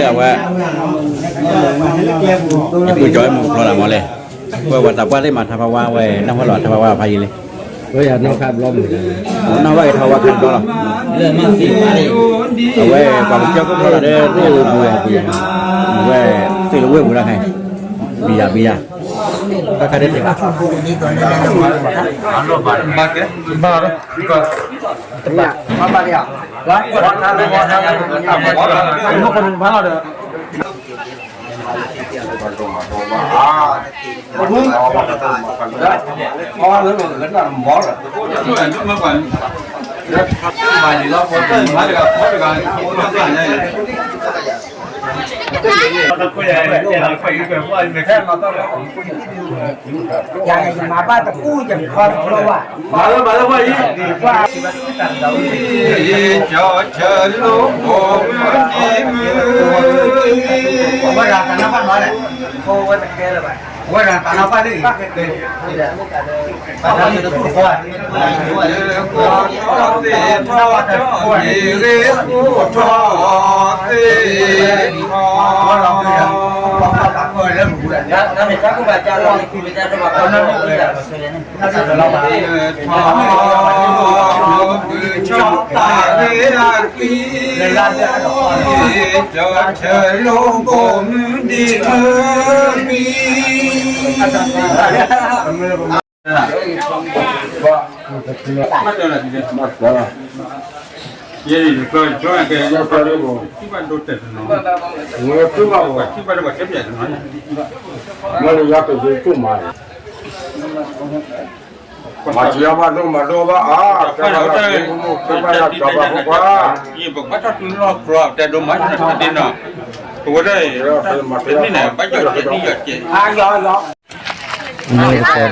အဝဲ ယပူၤကၠီၤဝဲမုၢ်ဖျိလၢမီၤလဲၣ်, ဝဲဝဲသးပှၢ်သ့ၣ်မၤထါဖးဝါဝဲ နၢ်ဟူလီၤထါဖးဝါဖးယံာ်လံ, နီၢ်ဝဲကထါဖးဝါခါတဘျီလီၤ, အဝဲပှၤကစၢၢ်ခိၣ်ဖျိလၢ်ဒီး သ့ၣ်ဝဲပူၤဝဲပူၤ, ဝဲသ့ၣ်လၢဝဲပူၤလၢ်ခဲ, ဘံယၤဘံယၤ, ဘၣ်ခါဒဲးတဘၣ် ယမၤဘၣ်တကူၣ်ယခီတဖျိဘၣ်, မၤလၢမၤလၢပှၤအံၤ, ကၠီဆၢလိၣ်ဘိမုၢ်ဒံမုၢ်, ဝဲဒၣ်တၢ်နၢ်ဘၣ်နီၤလဲၣ်, ဝဲဒၣ်တၢ်နၢ်ဘၣ်လံ, မၤထံအီၣ်ဘၣ်ဒိၣ်မၤဒိၣ်ဘၣ်အါ, ကဲဘၣ်လၢကဲမူကဲဘၣ်လၢကၠီဘၣ်ဖိခွါ, ယပကဘၣ်ထီၣ်တုၤလီၢ်ကြီအတဲဒိၣ်မၤန့ၣ်တဒ့နီၤ, ပဝဲဒၣ်အံၤ, တနံၣ်န့ၣ် ဘၣ်ယီၤတနံၣ်ယီၤကဲး မ့ၢ်ကပှၤဒီ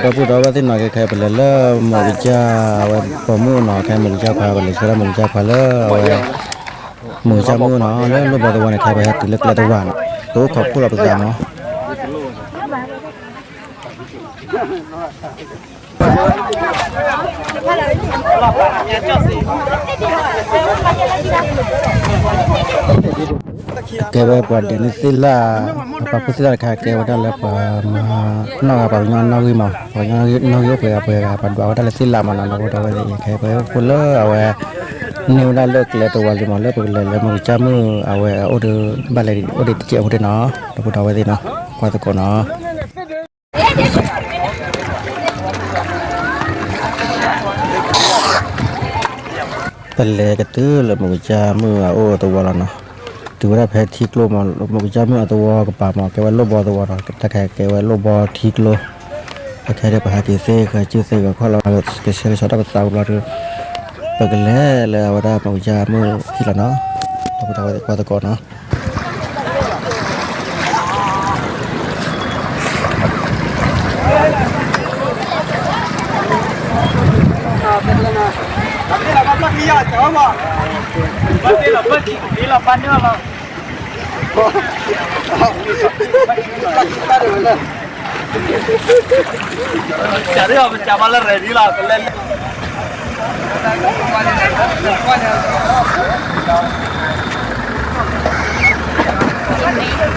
ပုၢ်ဒီဝဲၢ်သ့ၣ်နီၤ ခဲခဲအံၤပလဲၤလၢမိၢ်ကစၢ်ဝဲပိာ်မုၣ်နီၤ, ခဲမိၢ်ကစၢ်ခွါ ပလဲၤဆှၢဒၣ်မိၢ်ကစၢ်ခွါလၢအဝဲ မိၢ်ကစၢ်မုၣ်နီၤ လၢလိၣ်ဘီသဝီန့ၣ် ခဲပဟဲတုၤလၢကျဲတဝၢ်နီၤ, ပအိၣ်ခိးဖှိၣ်လီၤပသးမး ကဲဝဲပှၤဒဲးန့ၣ်သ့ၣ်လၢ်, ပှၤဖှိၣ်သ့ၣ်လၢ်တခါ ကဲဝဲဒၣ်လၢပှၤမၤနီၢ်ဂၤ ပှၤကညီနီၣ်ဂံၢ်မး, ပှၤကညီနီၣ်ဂံၢ်အိၣ်ပှဲၤဂၤပှဲၤဂၤ ပှၤဒွးဝဲဒၣ်လၢသ့ၣ်လၢ်မးနီၤ, ဒီပုၢ်ဒီဝဲၢ်သ့ၣ်အံၤ ခဲပှၤဖှိၣ်လၢအဝဲ န့ၢ်ဝဲဒၣ်လၢကျဲတဝၢ်လံမး လၢပကလဲၤလၢမိၢ်ကစၢ်မုၣ်အဝဲအအိၣ်ဒီး ဘၣ်လဲၤအိၣ်ဒီးတစဲးဖိဒ့နီၤ, ဒီပုၢ်ဒီဝဲၢ်သ့ၣ်နီၤ, ကွၢ်သကိးနီၤ. ပလဲၤကတုၤလၢမိၢ်ကစၢ်မုၣ်အအိၣ်သဝီလီၤနီၤ, တုၤဝဲဒၣ်ဖဲထံကျိမး မိၢ်ကစၢ်မုၣ်အသဝီကပၤမး ကဲဝဲလိၣ်ဘီသဝီနီၤ, တၢ်ခဲကဲဝဲလိၣ်ဘီထံကျိ, အခဲဒၣ်ပဟဲက့ၤသ့ၣ်ဃၢၤစုသ့ၣ်ဃၢၤခီၣ်လီၤ, ကဆှဲကဆှီတၢ်ပသးကဘျီဒီး ပကလဲၤလၢအဝဲဒၣ်မိၢ်ကစၢ်မုၣ်ဟံၣ်လီၤနီၤ, ဒီပုၢ်ဒီဝဲၢ်သ့ၣ်ကွၢ်သကိးနီၤ.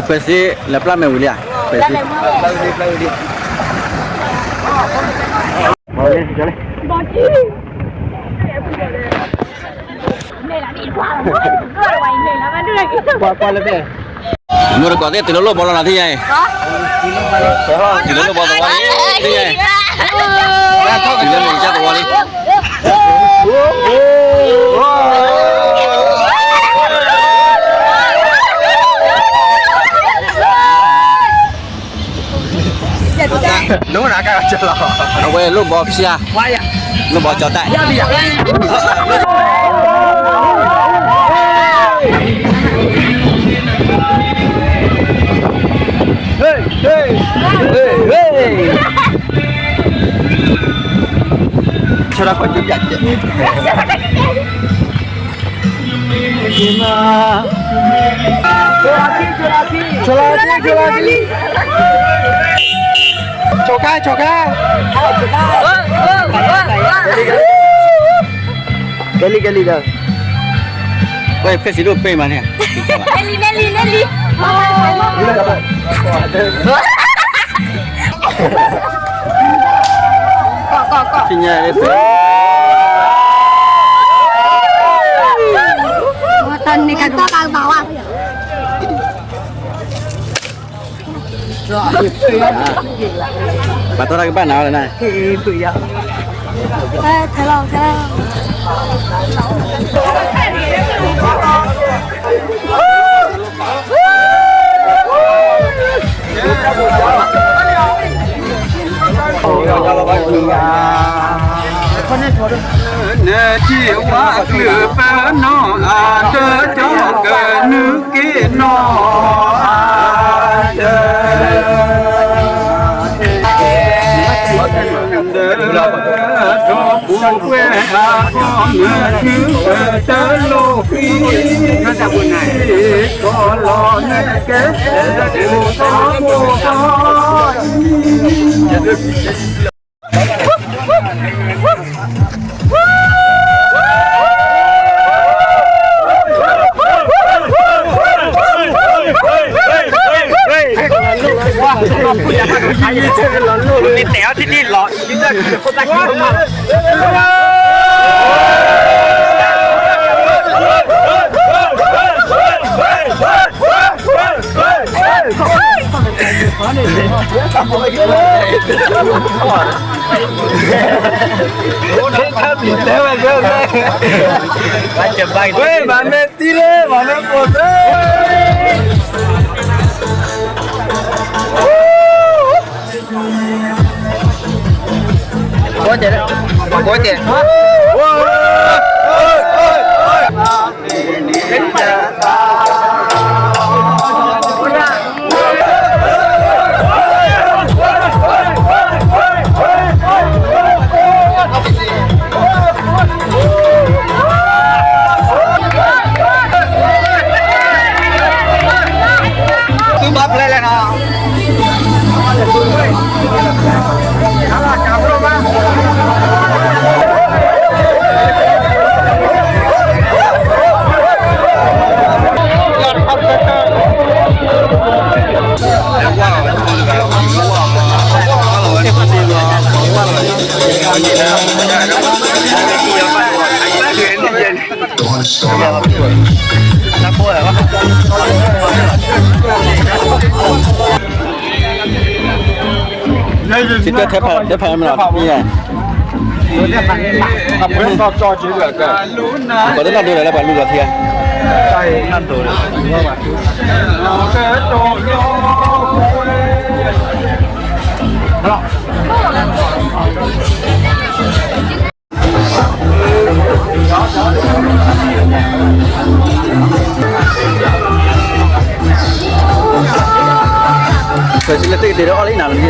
ပဲစ့လဲၤပျၢ်မဲာ်ဝံၤလံဧါ, ပဲစ့ ကွၢ်ကွၢ်လၢဖဲ မုၢ်တကိးသ့ၣ်တုၤလၢလိၣ်ဘီလီၤနၤသ့ၣ်ညါအံၤ, တုၤလၢလိၣ်ဘီသဝီလံ, သ့ၣ်ညါအံၤ, တုၤလၢမိၢ်ကစၢ်သဝီလံ. အဝဲလိၣ်ဘီဖၠါ, လိၣ်ဘီကၠီတၢ်. ဆၢဒၣ်ကွၢ်ကၠိပၠးကဲး, ဆိလီၤသံ, ဆိလီၤသံ, ဆိခါ, ဆိခါ, ကဲလံ ကဲလံဒီး, ဝဲဖဲစံးဒိၣ်ပ့ၢ်မးန့ၣ်, နဲလံ နဲလံ နဲလံ. ကီၢ် ကီၢ် ကီၢ် ထံၣ်ညါ တၢ်န့ၣ်ကတီၢ်ဘၣ်ဘၣ်ဝါ ပှၤတီတၢ်ကဘၣ်နၤလီၤနၤ, ထဲလီၤ ထဲလီၤ. နထံၣ်ဝါအကလုၢ်ပနီၢ်အါ တၢ်ကီကနုာ်က့ၤနီၢ်အါ တၢ် ဒီးပူၤကွဲးအါကီမုၢ် တလိၣ်ဃံ ကီလီၤနကဲ တၢ်ဒိၣ်ထီဘိၣ်ထီ မ့ၢ်တဲအီၤထံၣ်ထံၣ်လီၤ ဝဲ မၤမ့ၢ်သံလၢ မၤမ့ၢ်ပိာ်သၢ ဘိတဲ, ဘိတဲ. သုဘၣ်ဖျဲးလဲၣ်နီၤ. ထံၣ်တဲထဲဖးမ့ၢ်နီၤ, ပှၤတနၢ်ဒိလၢပှၤလူလီၤထံဧါ. ပစံးလၢတ့ၢ်ကတ့ၢ်ဒီးအီၣ်လၢနၤလၢနံၤဒီး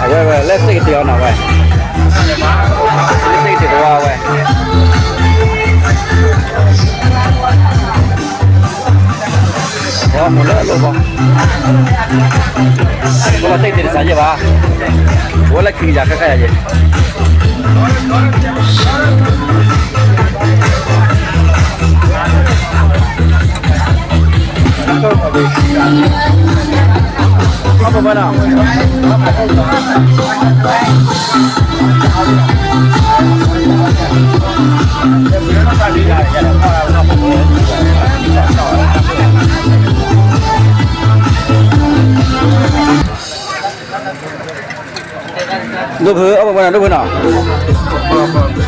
အဝဲဝဲ လၢစ့ၣ်ကတ့ၢ်အီၤနီၤဝဲ, လၢစ့ၣ်ကတ့ၢ်တဝါဝဲ, အမိၢ်လၢအလိၣ်ဘီ, ဘီလီၤစ့ၣ်ကတ့ၢ်တစးယဲၢ်ဘၣ်, ဝဲလၢခံကယၤခါခါယၤယဲၢ် ဒိၣ်ဖု အီၣ်ဘၣ်ဘၣ်နီၤ ဒိၣ်ဖုနီၤ, မ့ၢ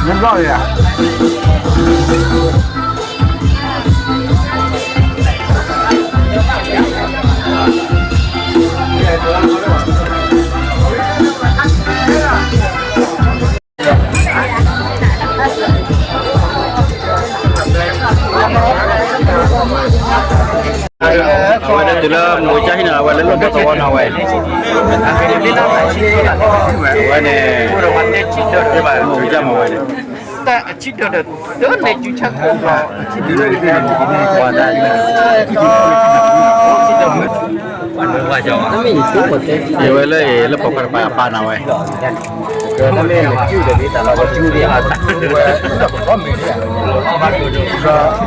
်ဘျီၣ်ယၤ အဝဲဒၣ်တုၤလၢမူကၠၢ်ဟံၣ်နီၤ အဝဲလၢလိၣ်ဘီသဝီနီၤဝဲ, အဝဲန့ၣ် မူကၠၢ်မၤဝဲန့ၣ် တၢ်အဆံးဒီး တၢ်န့ၣ်စုဆၢခိၣ်လီၤ အဝဲလၢအံၤ လၢပိာ်ခွါတပၤအပၢ်နီၤဝဲ, တၢ်မ့ၢ်နစုၣ်ဒီးဒ်တၢ်လီၤကစုၣ်ဒ်အဝဲ ဝဲ ဒီး